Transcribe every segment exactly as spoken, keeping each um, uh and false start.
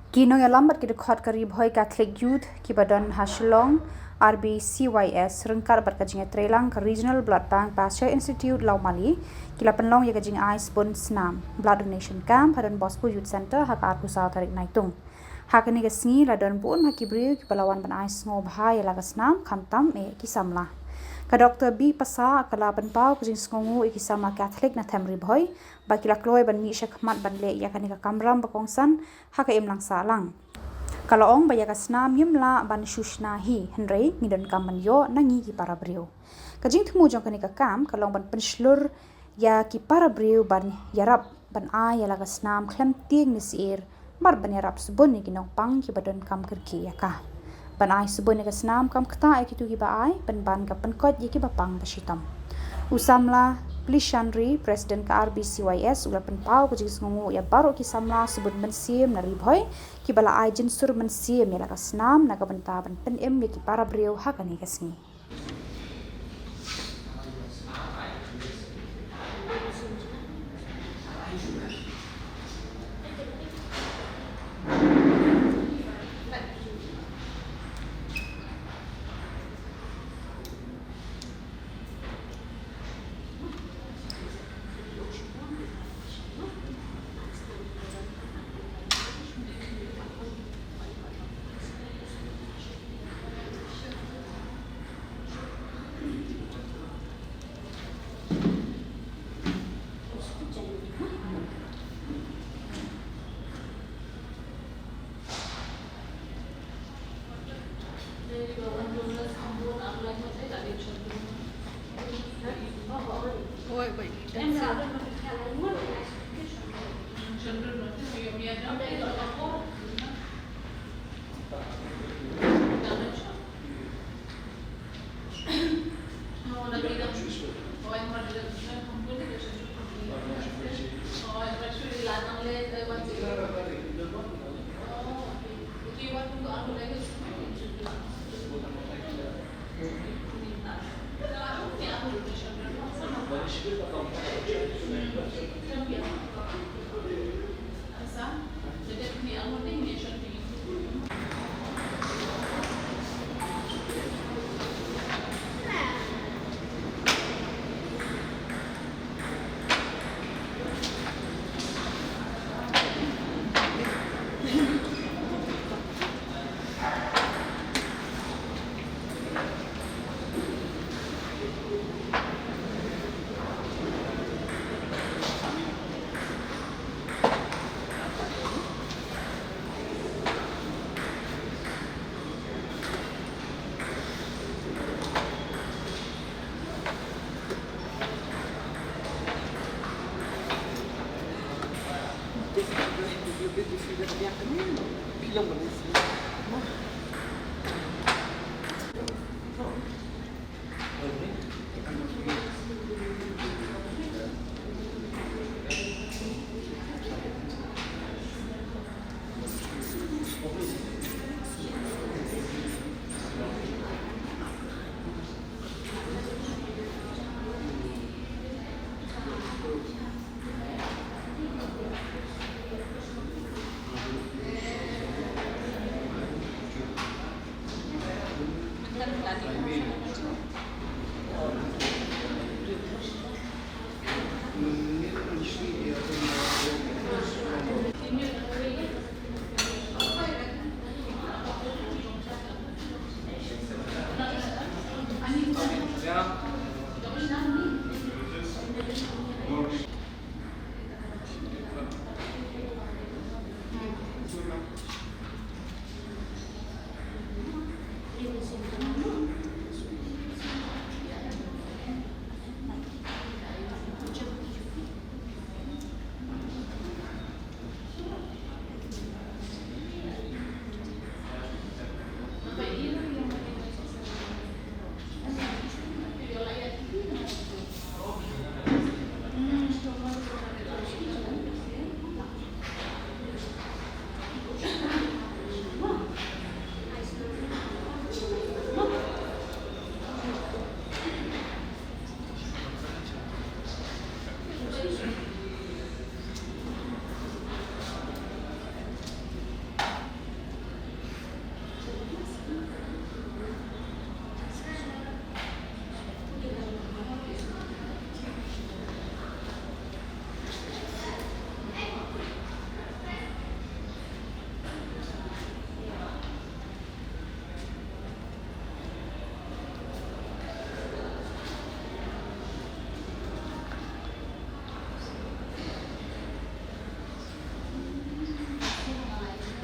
Ki nongïalam bad ki dkhot ka Ri Bhoi Catholic Youth kiba don ha Shillong, R B C Y S, ryngkat bad ka jingïatreilang ka Regional Blood Bank Pasteur Institute Lawmali, ki la pynlong ïa ka jingai sbun snam, blood donation camp, ha Don Bosco Youth Centre, ha ka arphew saw tarik Naitung. Ha kane ka sngi la don bun ha ki briew kiba la wan ban ai sngewbha ïa la ka snam, khamtam eh ki samla. Ka Doctor B Passah ka la pynpaw ka jingsngewnguh ïa ki samla Catholic na Them Ri Bhoi, ba ki la kloi ban mih shakhmat ban leh ïa kane ka kamram ba kongsan ha ka imlang sahlang. Ka la ong ba ïa ka snam ngim lah ban shu shna hi, hynrei ngi donkam ban ïoh na ngi ki para briew. Ka jingthmu jong kane ka camp ka long ban pynshlur ïa ki para briew ban ïarap ban ai ïa la ka snam khlem tieng ne syier, bad ban ïarap sbun ïa ki nongpang kiba donkam kyrkieh ïa ka. Ban ai sbun ïa ka snam kam ktah ïa kito kiba ai, pynban ka pynkoit ïa kiba pang ba shitom. U samla Plishan Ri, President ka R B C Y S, u la pynpaw ka jingsngewnguh ïa baroh ki samla sbun mynsiem na Ri Bhoi kiba la ai jynsur mynsiem ïa la ka snam na ka bynta ban pynim ïa ki para briew ha kane ka sngi.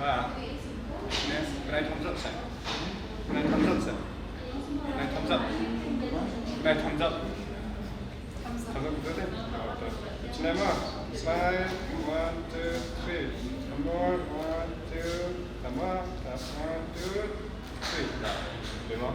Next, can I thumbs up, sir? Can I thumbs up, sir? Can I thumbs up? Can I thumbs up? Thumbs up, thumbs up, sir? Cinema, smile, one, two, three. One more, one, two, one more, one, two, three. Cinema.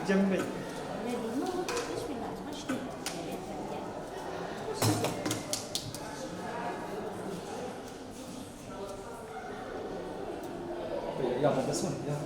Yeah, but this one, yeah.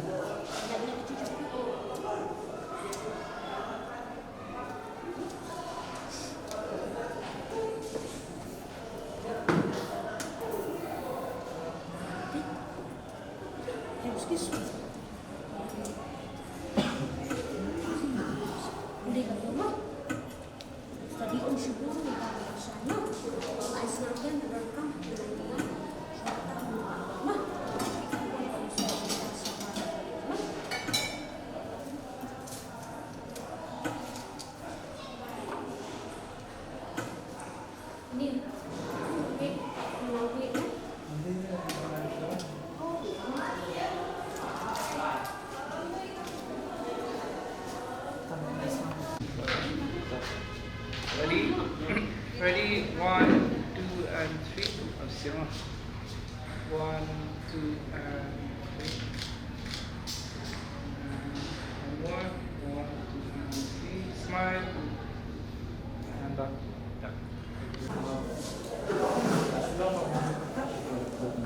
Ready? Ready? One, two, and three. Oh, siap. One, two, and three. And one more. One, two, and three. Smile. And back.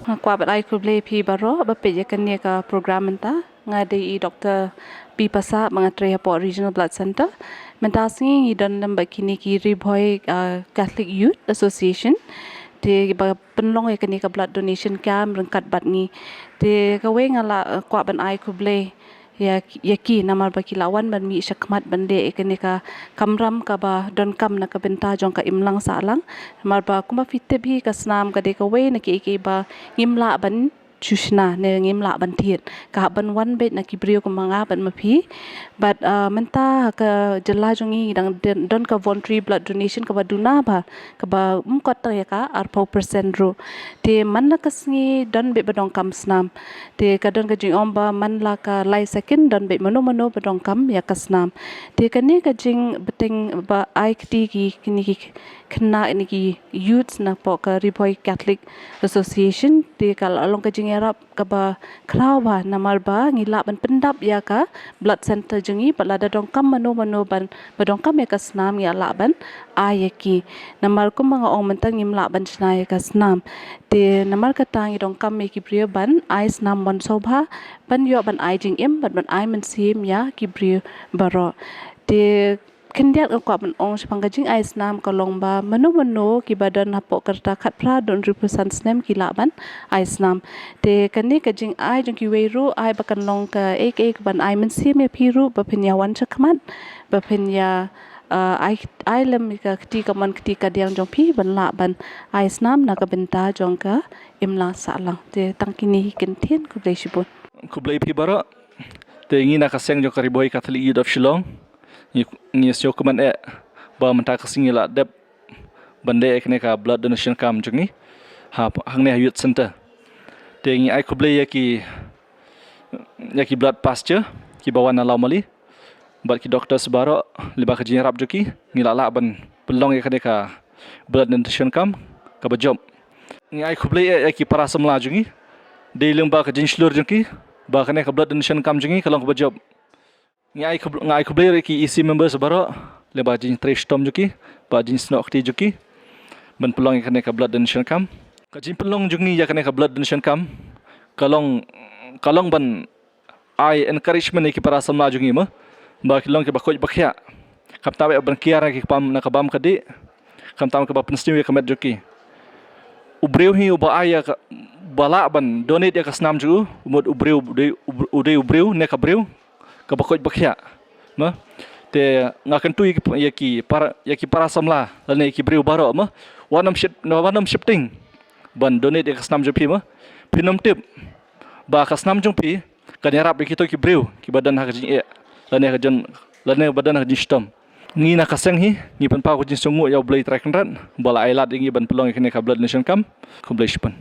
Nga kwah ban ai khublei phi baroh ba peit ïa kane ka program mynta. Nga dei i Doktor Bipasa ba nga trei hapoh Regional Blood Center. Mynta sngi ngi don lem bad kine ki Ri Bhoi, ah, Catholic Youth Association. Te ba pynlong ïa kane ka blood donation camp ryngkat bad ngi. Te kawei nga la, ah, kwah ban ai khublei ïa, ïa ki namar ba ki la wan ban mih shakhmat ban leh ïa kane ka kamram kaba donkam na ka bynta jong ka imlang sahlang. Namar ba kumba phi tip hi ka snam ka dei kawei na kiei kiei ba ngim lah ban shu shna ne ngim lah ban thied. Ka hap ban wan beit na ki briew kumba nga bad ma phi. Bad, ah, mynta ha ka jylla jong ngi dang don, don ka voluntary blood donation kaba duna bha, kaba ym kot tang ïa ka arphew percent ruh. Te man la ka sngi don beit ba donkam snam. Te ka don ka jingong ba man la ka lai second don beit mano mano ba donkam ïa ka snam. Te kane ka jingbteng ba ai kti ki kine ki khynnah, kine ki youths napoh ka Ri Bhoi Catholic Association, te ka la long ka jingïarap kaba khraw bha namar ba ngi lah ban pyndap ïa ka blood center jong ngi, bad lada donkam mano mano ban, ba donkam ïa ka snam ngi lah ban ai ïa ki. Namar kumba nga ong mynta ngim lah ban shna ïa ka snam. Te namar kata ngi donkam ïa ki briew ban ai snam mynshuwa bha, ban ïoh ban ai jingim bad ban ai mynsiem ïa ki briew baroh. Te khyndiat nga kwah ban ong shaphang ka jingai snam ka long ba mano mano kiba don hapoh ka rta khatphra haduh hynriewphew san snem ki lah ban ai snam. Te kane ka jingai jong kiwei ruh ai ba kan long kaei kaei kaban ai mynsiem ïa phi ruh ba phin ïa wan shakhmat, ba phin ïa, ah, ai, ai lem ïa ka kti kamon kti kadiang jong phi ban lah ban ai snam na ka bynta jong ka imlang sahlang. Te tang kine hi kyntien, khublei shibun. Khublei phi baroh. Te ngi na ka seng jong ka Ri Bhoi Catholic Youth of Shillong, ngi, ngi sngewkmen eh ba mynta ka sngi la dep ban leh ïa kane ka blood donation camp jong ngi ha, hangne ha Youth Center. Te ngi ai khublei ïa ki, ïa ki blood pastor kiba wan na Lawmali bad ki doctors baroh, lyngba ka jingïarap jong ki ngi la lah ban pynlong ïa kane ka blood donation camp kaba jop. Ngi ai khublei eh ïa ki para samla jong ngi, dei lyngba ka jingshlur jong ki ba kane ka blood donation camp jong ngi ka long kaba jop. Ngi ai khub-, nga ai khublei ruh ïa ki E C members baroh lyngba ka jingtrei shitom jong ki bad jingsnoh kti jong ki ban pynlong ïa kane ka blood donation camp. Ka jingpynlong jong ngi ïa kane ka blood donation camp ka long, ka long ban ai encouragement ïa ki para samla jong ngi mo, ba kin long kiba koit ba khiah. Khamtam eh ban kiar na ki bam, na ka bam ka dih, khamtam kiba pynsniew ïa ka met jong ki. U briew hi uba ai ïa ka, ba lah ban donate ïa ka snam jong u, u mut u briew u dei, u dei u briew ne ka briew kaba koit ba khiah mo. Te nga kyntu ïa ki, ïa ki para, ïa ki para samla lane ïa ki briew baroh mo, wat nym ship, wat nym sheptieng ban donate ïa ka snam jong phi mo. Phin nym tip ba ka snam jong phi kan ïarap ïa kito ki briew kiba don ha ka jingeh lane ka jon, lane ba don ha ka jingshitom. Ngi na ka seng hi ngi pynpaw ka jingsngewnguh ïa U Blei Trai Kynrad ba la ai lad ïa ngi ban pynlong ïa kane ka blood donation camp. Khublei shibun.